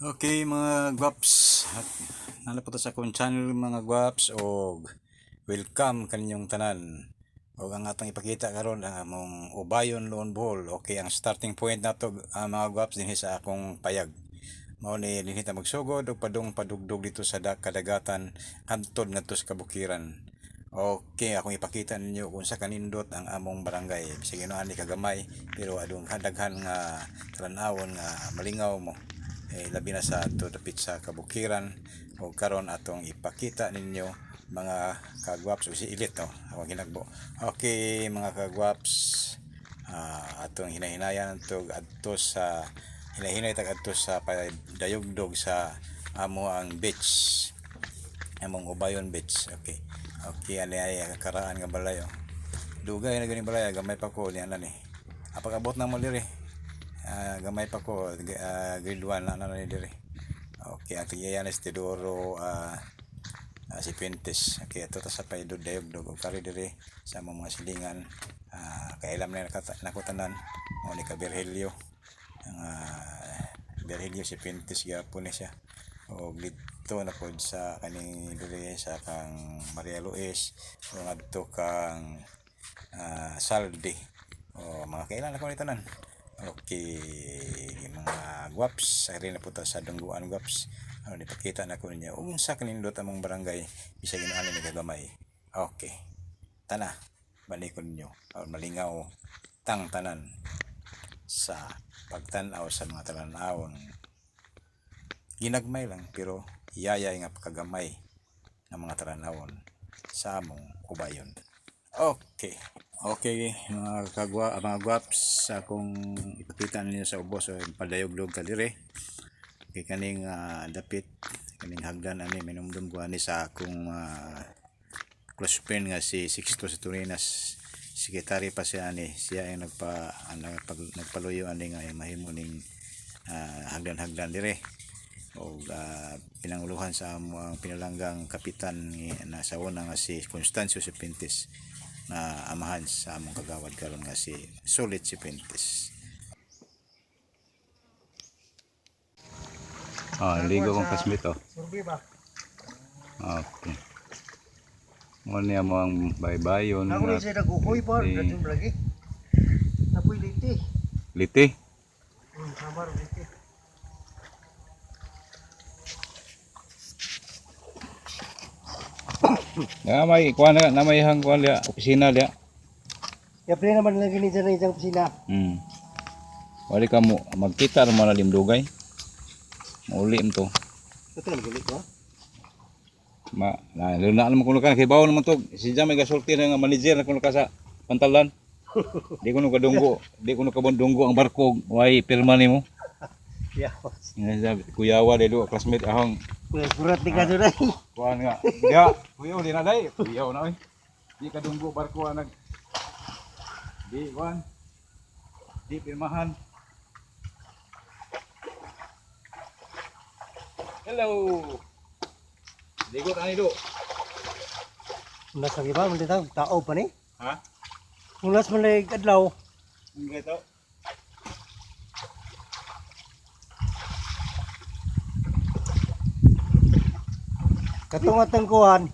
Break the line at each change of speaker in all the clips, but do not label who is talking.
Okay, mga gwaps, at naa po ta sa akong channel, mga gwaps, og welcome kaninyong tanan. Og ang atong ipakita karon ang among Ubayon Loon, Bohol. Okay, ang starting point nato, mga gwaps, dinhi sa akong payag. Mao ni dinhi ta magsugod og padung padugdog dito sa kadagatan hantod ngadto sa kabukiran. Okay, akong ipakita ninyo kung sa kanindot ang among barangay. Bisag ani kagamay, pero adung daghan nga talan-awon nga malingaw mo. Eh, labi na sa ato dapit sa kabukiran. O karon atong ipakita ninyo, mga kagwaps, o si Ilit no, akong hinagbo. Okay, mga kagwaps, atong hinahinayan to adto sa hinahinay tag adto sa dayugdog sa amo ang beach, among Ubayon Beach. Okay, ani ay karaan nga balay, oh. Dugay na ganing balay, gamay pa ko niya na ni. Apag abot na mo diri. Gamay pa ko, grade 1 na na ni diri. Okay, ang tigiyan is Teodoro Sifuentes. Okay, ato ta sa paydod dayog og kari diri sa among mga silingan. Kailam na nakutanan mo ni ka Virgilio. Ang Virgilio Sifuentes gyapon ni siya. Og didto na pod sa kaning diri sa kang Maria Luis o ngadto kang Saldi. O mga kailan ako ni tanan. Okay, mga gwaps, ari na po ta sa Dungguan, gwaps. Ano, ipakita na ko ninyo unsa kanindot among barangay bisag ani ni kagamay. Okay. Tana, balikon ninyo. Aron malingaw tang tanan sa pagtan-aw sa mga talan-awon. Ginagmay lang pero yayay nga pagkagamay ng mga talan-awon sa among Ubayon. Okay. Okay, mga kagwa, mga gwaps, akong ipakita ninyo sa ubos o padayogdog ka dire. Okay, kaning dapit kaning hagdan ani minumdum ko ani sa akong close friend nga si Sixto Saturinas. Sekretary pa siya ani, siya ang nagpaluyo ani nga mahimo ning hagdan-hagdan dire o pinanguluhan sa amo ang pinalanggang kapitan ni na sa una nga si Constancio Sifuentes na amahan sa among kagawad karon nga si Sulit Sifuentes. Ah, ligo kong classmate, oh.
Survey ba?
Okay. Mo niya mo ang baybayon
Ako
nga
rin siya naguhoy pa,
liti.
ganun lagi. Napoy liti.
Liti.
Samar liti.
Na may kuan na may hang kuan liya, opisina liya.
Ya pre naman lagi ni dyan isang opisina.
Wali ka mo magkita ra man na limdugay. Mauli mo to.
Ito lang gulit ko.
Ma na luna naman kuno ka kay bawo naman to. Si Jam may gasulti na nga manager na kuno ka sa pantalan. Di kuno kadunggo, di kuno kabundunggo ang barko, way pirma nimo.
Ya.
Nga sabi, kuyawa dito classmate ahong
Kuya surat ni kaso na.
kuan nga. Diha, kuyaw di na day, kuyaw na oy. Di kadunggo barko ang nag di kuan. Di pirmahan. Hello. Ligo ka ni do.
Unas ang iba, man tao, tao pa ni.
Ha?
Unas man lagi adlaw.
Ang gato.
Katong atang kuan.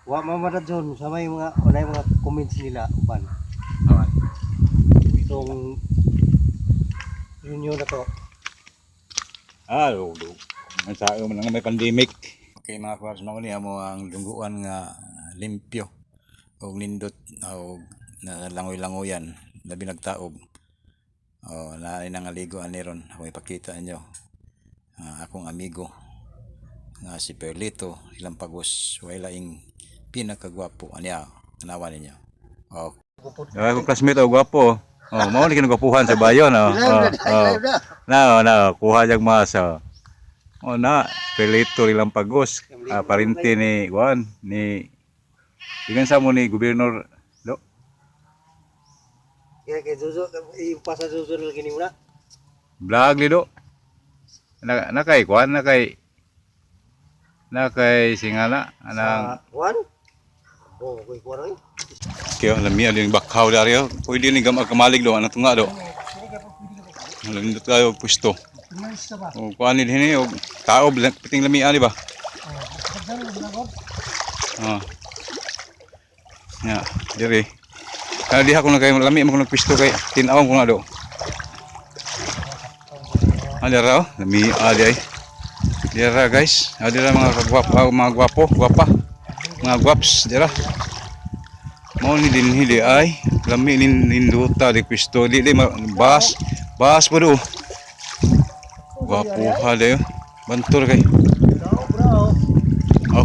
Wa mamadadson sa may mga unay mga comments nila uban.
Awan.
Itong renew na to.
Ah, do, do. Ang sa man nga may pandemic. Okay, mga kuwars, mao ni amo ang dungguan nga limpyo og nindot og na langoy-langoyan labi nagtaob. Oh, naay nangaligo ani ron. Ako ipakita ninyo. Akong amigo nga si Perlito Ilampagos, way laing pinakagwapo aniya, tanawa ninyo. Oh. Ako classmate, oh, gwapo. Oh, mao ni kinagwapuhan sa bayon, oh.
Live na, live na.
Na, oh, na, kuha jag masa. Oh, na, Perlito Ilampagos, parente ni Juan ni Igan sa mo ni Gobernador do.
Kaya kay Zuzo, ipasa Zuzo na lagi ni muna.
Vlog lido. Na nakay kuan nakay singala anang
Sa kuan? Oh, kuy kuan oy.
Kaya lami ali yung bakhaw dari, oh. Pwede ni gamag kamalig do anang tunga do. Alam nito tayo pwesto.
Nice ka ba?
O kuan ni dinhi og taob piting lamian di ba?
Oh, pagdalo na ko.
Oh. Ya, diri. Kana diha ko na kay lami mo ko nagpisto kay tin-awon ko na do. Ah, dira oh, lami ah, di ay. Dira guys. Ah, dira mga kagwapo, ah, mga gwapo, gwapa. Mga gwaps, dira. Mao ni dinhi di ay lami nin ninduta di pisto di di bas bas po do. Gwapo ha dayo. Bantor kay.
Tao bro.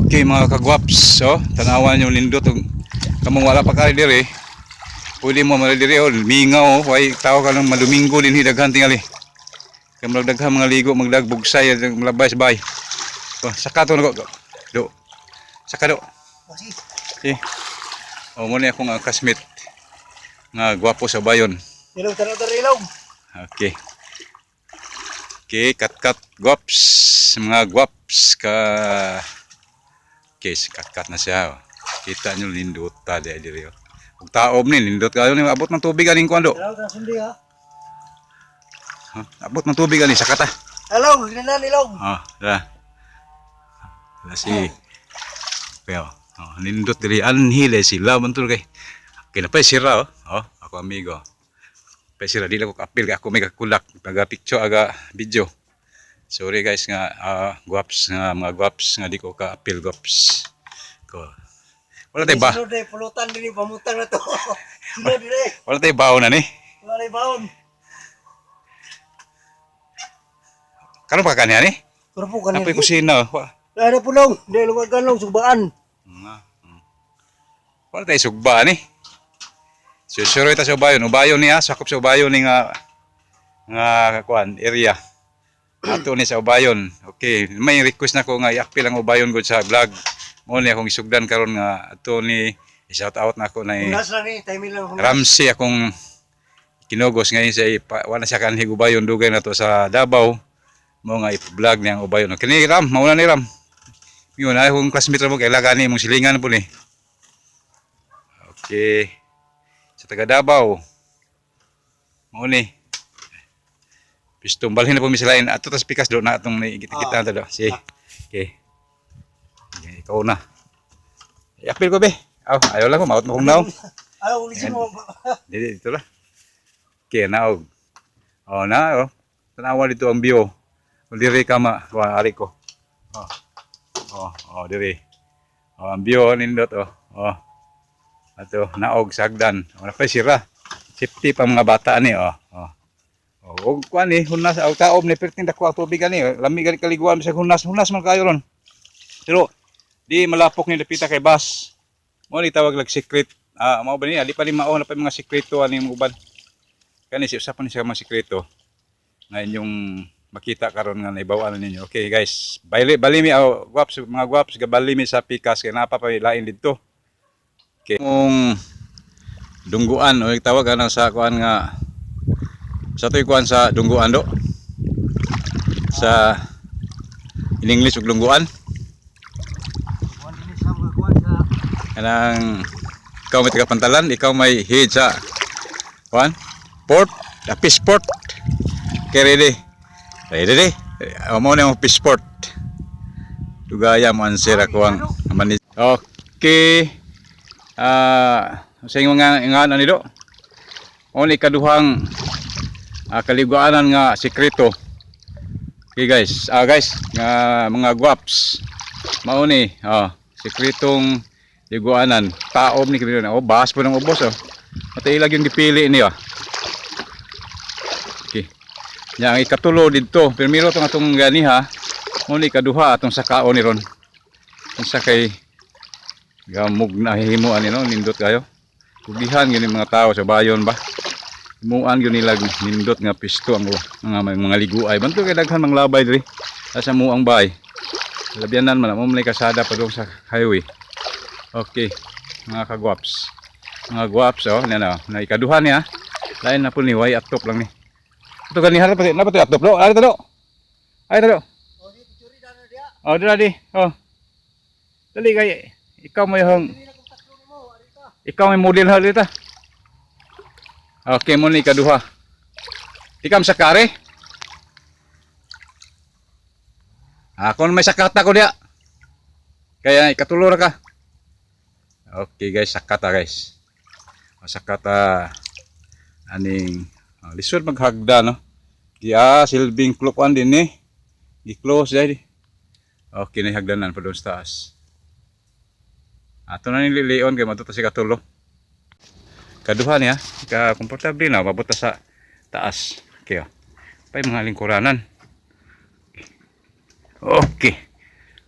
Okay mga kagwaps, so tanawan yung nindot og kamong wala pa kay diri. Pwede mo mali diri oh, mingaw oh, way tao ka nang madomingo dinhi daghan tingali. Kay murag daghan mga ligo magdag bugsay malabay sa bay. Oh, saka to nako. Do. Saka do.
Kasi
Okay. Oh, mo ni akong kasmit nga gwapo sa bayon.
ilong tanaw tanaw ilong.
Okay. Okay, kat-kat gwaps, mga gwaps ka. Okay, kat-kat na siya. Oh. Kita nyo nindot ta di diri oh. Ug taob ni nindot kayo ni abot ng tubig aning kuan do.
Tanaw tanaw sundi ha.
Huh? Abot ng tubig ani sakata.
Hello, ginanan ilong.
Oh, da. Da si Pero, oh, nindot diri anhile sila man kay. Okay na pa sira oh. Oh, ako amigo. Pa sira di lang ko kaapil kay ako may kakulak aga picture aga video. Sorry guys nga gwaps nga mga gwaps nga di ko ka-apil gwaps. Ko. Wala tay ba?
Sunod day pulutan dinhi pamutang na to. Sunod dire.
Wala tay baon na ni.
Wala nay baon.
Karon pa kaniya ni?
Pero po kanin.
Apoy kusina. Oh.
Wala na pulong. Di lumagan long sugbaan.
Nga. Wala tay sugba ni. Susuroy ta sa ubayon. Ubayon niya, sakop sa ubayon ni nga nga kuan area. Ato ni sa ubayon. Okay, may request na ko nga i-appeal ang ubayon gud sa vlog. Mo ni akong isugdan karon nga ato ni i-shout out na ako na
Hunas lang ni, timing lang hunas.
Ramsey akong kinugos ngayon siya wala siya kanhig ubayon dugay na to sa Davao mo nga i-vlog niya ang ubayon. Kini Ram, mauna ni Ram. Yun ay akong classmate ra mo kay lagani imong silingan po ni. Okay. Sa taga Davao. Mao ni. Pisto balhin na po mi sila ato tas pikas do na atong kita ta do. Sige. Okay. Okay, ikaw na. I-appeal ko be. Aw, ayaw lang ko maot mo kong naong.
Ayaw, ulisin mo.
Dili dito lah. Okay, naog. Oh, na oh. Tanawa dito ang view. Diri ka ma, kuan ari ko. Oh. Oh, oh diri. Oh, ang view nindot oh. Oh. Ato naog sagdan. Wala pa sira. Safety pa mga bata ni oh. Oh. Oh, og kuan ni hunas og taob ni perting dako ang tubig ani. Lami gani kaliguan bisag hunas, hunas man kayo ron. Pero di malapok ni dapita kay bus. Mo ni tawag lag secret. Ah, mao ba niya? Di pa ni mao na pa yung mga sekreto ani mga uban. Kani si usa pa ni siya mga sekreto na inyong makita karon nga naibaw na ninyo. Okay guys, bali bali mi oh, gwaps mga gwaps gabali mi sa pikas kay napa pa lain didto. Okay. Kung dungguan o tawag ana sa kuan nga sa to'y kuan sa dungguan do sa in English ug dungguan
Kuan din sa mga kuan sa
kanang ikaw may taga Pantalan, ikaw may head sa kuan port, a fish port. Okay, ready? Ready ready. Amo na yung fish port. Dugaya mo answer ako ang mani. Okay. Ah, sa inyong nga nga ano do? Only kaduhang kaliguanan nga sekreto. Okay guys, guys, nga mga gwaps. Mao ni, oh, sekretong liguanan. Taob ni kami oh, bahas po ng ubos oh. Matay yung gipili niya. Okay. Nya ang ikatulo didto, primero tong atong ganiha, mo ni ikaduha atong sakaon ni ron. Unsa kay gamog na himo ani no, nindot kayo. Kugihan gyud ni mga tao sa bayon ba. Himuan gyud nila nindot nga pisto ang mga mga liguay. Banto kay daghan mang labay diri sa muang bay. Labyanan man mo may kasada pa doon sa highway. Okay, mga kagwaps. Mga gwaps oh, na na, na ikaduha niya. Lain na po ni way atop lang ni. Ito gani harap pati, napa to atop do. Ari to do. Ari to do.
Oh, di picture na dia.
Oh, dira di. Oh. Dali kay ikaw mo yung
Dili na kung tatlo nimo, ari ka.
ikaw may model ha dito. Okay mo ni ikaduha. Ikam sa kare. Ako may sakata ko diya. Kaya ikatulo ra ka. Okay guys, sakata guys. Sakata aning lisod maghagda, no. Giya silbing klukuan din ni. Gi-close dai. Okay na hagdanan pa doon sa taas. Ato na ni lilion kay madto ta si katulo. Kaduha niya, ka komportable na mabot ta sa taas. Okay. Oh. Pay mga lingkuranan. Okay.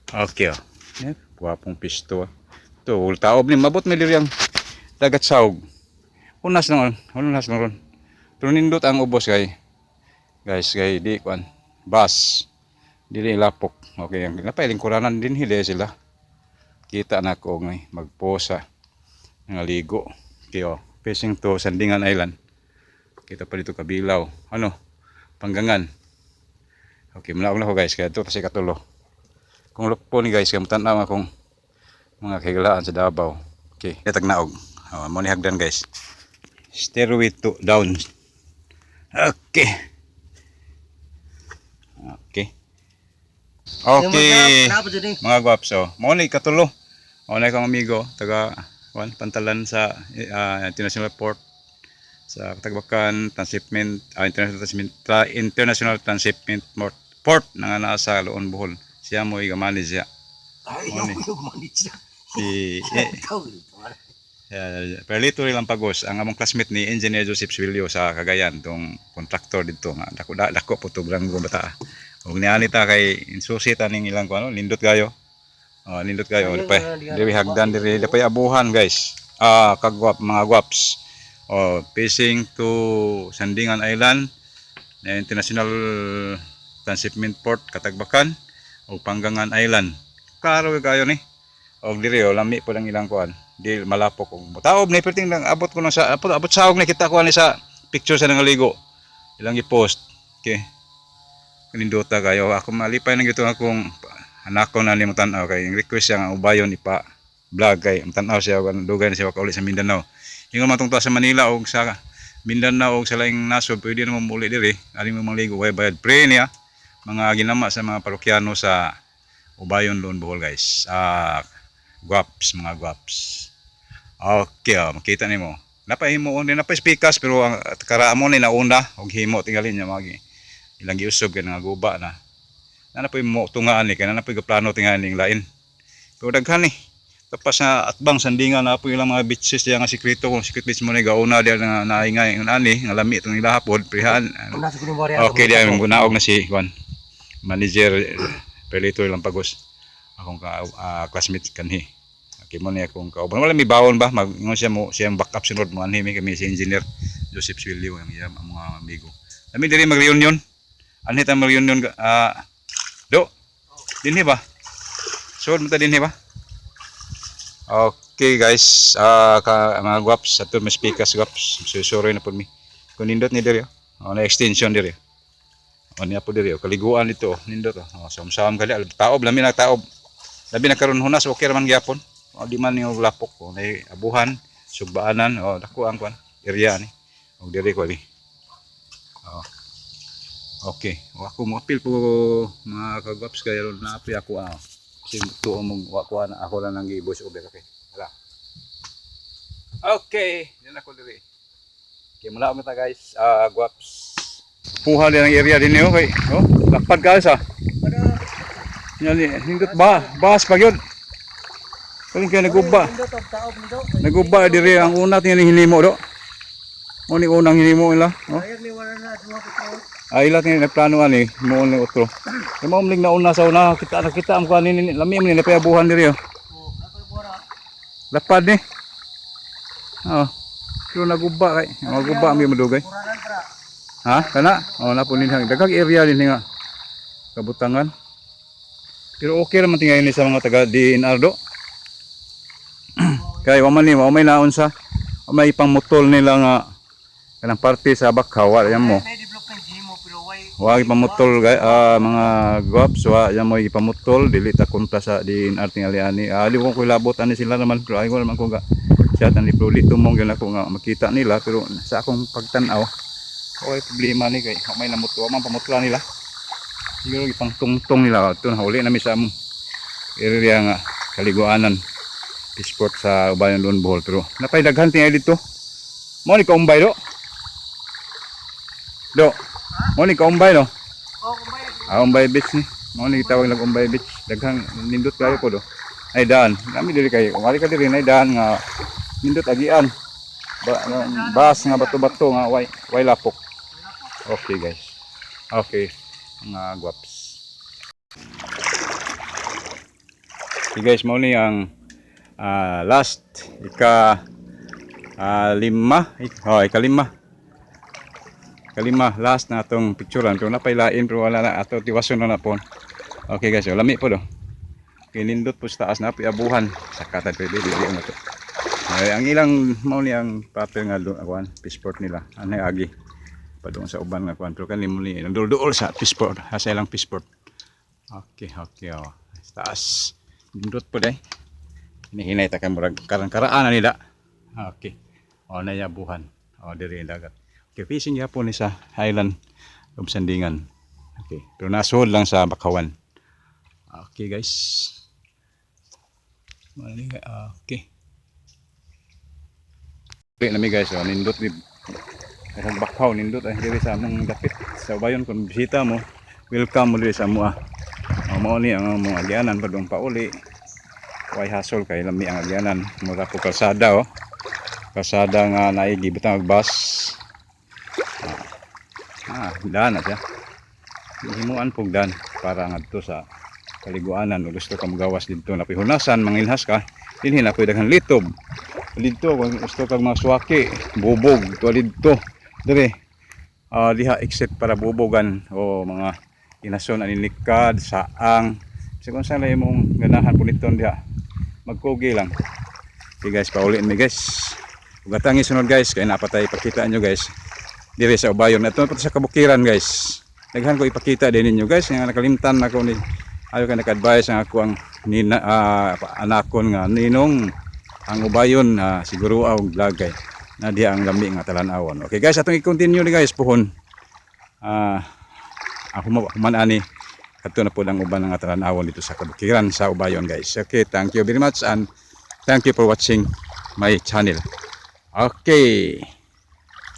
Okay. Oh. Yan, gwapong pisto. Ah. Ito, taob ni mabot may diri ang dagat saog. Unas na unas na ron. Pero nindot ang ubos kay guys kay di kuan bus dili lapok. Okay, ang napay lingkuranan din hili sila. Kita na ko ngay magposa nga ligo. Okay, oh. Facing to Sandingan Island. Kita pa dito kabilaw. Ano? Panggangan. Okay, mulaog na ko guys. Kaya ito kasi katulo. Kung lukpo ni guys, kaya tanaw akong mga kahigalaan sa Davao. Okay, tagnaog. Oh, mo ni hagdan guys. Stairway to down. Okay. Okay. Okay.
Napa jud ni.
Mga gwaps, oh. Mo ni katulo. O na kang amigo taga kuan pantalan sa International Port sa Katagbakan Transshipment, International Transshipment Port, Port nga naa sa Loon, Bohol. Siya mo i-manage siya.
Ay,
Mo ni.
yung manage na.
Si
Ikaw.
Perlito rin lang pagos ang among classmate ni Engineer Joseph Suelio sa Cagayan, tong contractor dito nga dako dako po to granggo bata. Og niani ta kay insusi ta ning ilang kuan, nindot kayo. Oh, nindot kayo
Ayun,
dapay. Diri hagdan diri dapay abuhan guys. Ah, kagwap mga gwaps. Oh, facing to Sandingan Island na International Transshipment Port Katagbakan o Panggangan Island. Klaro kayo ni. Og diri oh, lami po lang ilang kuan. Di malapok og taob ni perting lang abot ko lang sa abot, abot saog ni kita kuan ni sa picture sa nangaligo. Ilang i-post. Okay. Kanindota kayo. Ako malipay nang gito akong anak ko na ni tan-aw kay ang request siya nga ubayon ipa vlog kay tan-aw siya og dugay na siya kauli sa Mindanao. Ingon man tong sa Manila og sa Mindanao og sa laing nasod pwede na muli diri. Ali mo mangligo way bayad pre niya mga ginama sa mga parokyano sa Ubayon, Loon, Bohol guys. Ah, guaps mga guaps. Okay, oh, makita nimo. Napahimo din napay speakers pero ang karamo ni nauna og himo tingali niya mga ilang giusob kay nga guba na. Na napoy mo tungaan ni kay na napoy gaplano tingali ning lain. Pero daghan ni. Tapas na atbang sandingan na po ilang mga beaches diya nga sikreto kung secret beach mo ni gauna diya nga naingay ng ani nga lami itong ilahapod prihan.
Una sa kuno bari.
Okay, diya gunaog na si Juan. Manager Perlito lang pagos. Akong classmate kanhi. Okay mo niya akong kauban. Wala may bawon ba? Mag ingon siya mo siya ang backup sunod mo anhi mi kami si Engineer Joseph Suelio ang iyang ang mga amigo. Kami diri mag-reunion. Anhi ta mag-reunion do. Dinhi ba? Suod mo ta dinhi ba? Okay guys, mga guwaps, ato may speakers guwaps. Susuroy na po mi. Kung nindot ni diri, oh. Oh, na extension diri. O niya po diri, oh. Kaliguan dito, oh. Nindot. Oh. Oh, samsam kali, taob lami na taob. Labi na karon hunas, okay ra man gyapon. O di man yung lapok, oh, nay abuhan, sugbaanan, oh, dako ang kwan, area ni. Og diri ko ali. Oh. Okay, o ako mo apil po mga kagwaps kay ron na api ako ah. Kasi tuo mo wa ko na ako lang ang gi-voice over, okay. Wala. Okay, yan ako diri. Okay, mula ta guys, ah guwaps. Puha din ang area din niyo kay, oh, lapad guys ah. Yan ni, nindot ba? Bas pag yun. Kaling kaya naguba. Naguba diri ang una tingali hinimo do. Mo ni unang hinimo nila, oh.
Ayun ni wala na duha ka taon.
Ay ila tingali nagplano ani, mo ni otro. Kay mao mling nauna sa una, kita na kita ang kuan ni lami man ni napayabuhan diri oh.
Oh, ako bora.
Lapad ni. Oh. Pero naguba kay, maguba mi madugay.
Kuranan tra.
Ha? Kana? Oh, na po din daghang area din nga. Kabutangan. Pero okay raman tingayon ni sa mga taga DNR do. Kay wa man ni, wa may naon sa wa may pangmutol nila nga kanang parte sa Bakhaw, wa yan mo.
May development gimo pero way
Wa ipamutol gay mga guwaps, wa yan mo ipamutol dili ta kontra sa DNR tingali ani. Ah, di ko kulabot ani sila naman pero ay wala man ko ga siya tan ni pero dito mong gyud ako nga makita nila pero sa akong pagtan-aw okay problema ni kay wa may namutol man pamutla nila. Siguro ipang tungtong nila. Ito na uli nami sa among area nga kaliguanan. Fishport sa Ubayon Lone Bohol. Pero napay daghan tingali dito. Mo ni kaumbay do. Do. Mo ni kaumbay no.
Oh, kumbay.
Ah, Umbay Beach ni. Mo ni gitawag nag Umbay Beach. Daghang nindot kayo po do. Ay daan. Kami diri kayo. Kung ari ka diri nay daan nga nindot agian. Ba, bas nga bato-bato nga way way lapok. Okay guys. Okay mga guwaps. Okay guys, mao ni ang last ika lima, oh, ikalima. Kalima last na atong picturean pero napailain pero wala na ato tiwason na na po. Okay guys, so, lami po do. Okay, nindot po sa taas na abuhan sa katad pwede dili na to. Ay, ang ilang mao ni ang papel nga do akuan passport nila anay agi padung sa uban nga kuan pero kani mo ni nagduol sa passport ha, sa ilang passport. Okay oh. Sa taas. Nindot po day. Hinihinay ta kay murag karang-karaan na nila. Okay. O na buhan. O diri ang dagat. Okay, fishing gyapon ni sa Highland of Sandingan. Okay, pero nasuod lang sa Bakawan. Okay guys. Mali, okay. Okay nami guys, oh, nindot ni Ang bakaw nindot ay diri sa among dapit sa bayon kung bisita mo, welcome mo diri sa amoa. Oh, mao ni ang among agyanan padung pauli. Way hasol kay lami ang agyanan. Mura po kalsada oh. Kalsada nga naigi butang og bus. Ah, daan na siya. Himuan pug daan para ngadto sa kaliguanan o gusto ka magawas didto na pihunasan mangilhas ka dinhi na daghan litob didto kung gusto kag mga suwaki bubog to didto dire, diha except para bubogan o mga inason ani nikad saang sa kung saan lang imong ganahan puniton diha magkugi lang. Okay guys, paulin mi guys ug atang isunod guys kay napatay ipakita nyo guys dire sa Ubayon ato pa sa kabukiran guys. Daghan ko ipakita din ninyo guys nga nakalimtan nako ni ayo ka naka-advise ang ako ang nina, anakon nga ninong ang Ubayon, siguro og vlog kay na diha ang lami nga talan-awon. Okay guys, atong i-continue ni guys puhon. Ako human ani kadto na po ang uban nga talan-awon dito sa kabukiran sa Ubayon guys. Okay, thank you very much and thank you for watching my channel. Okay.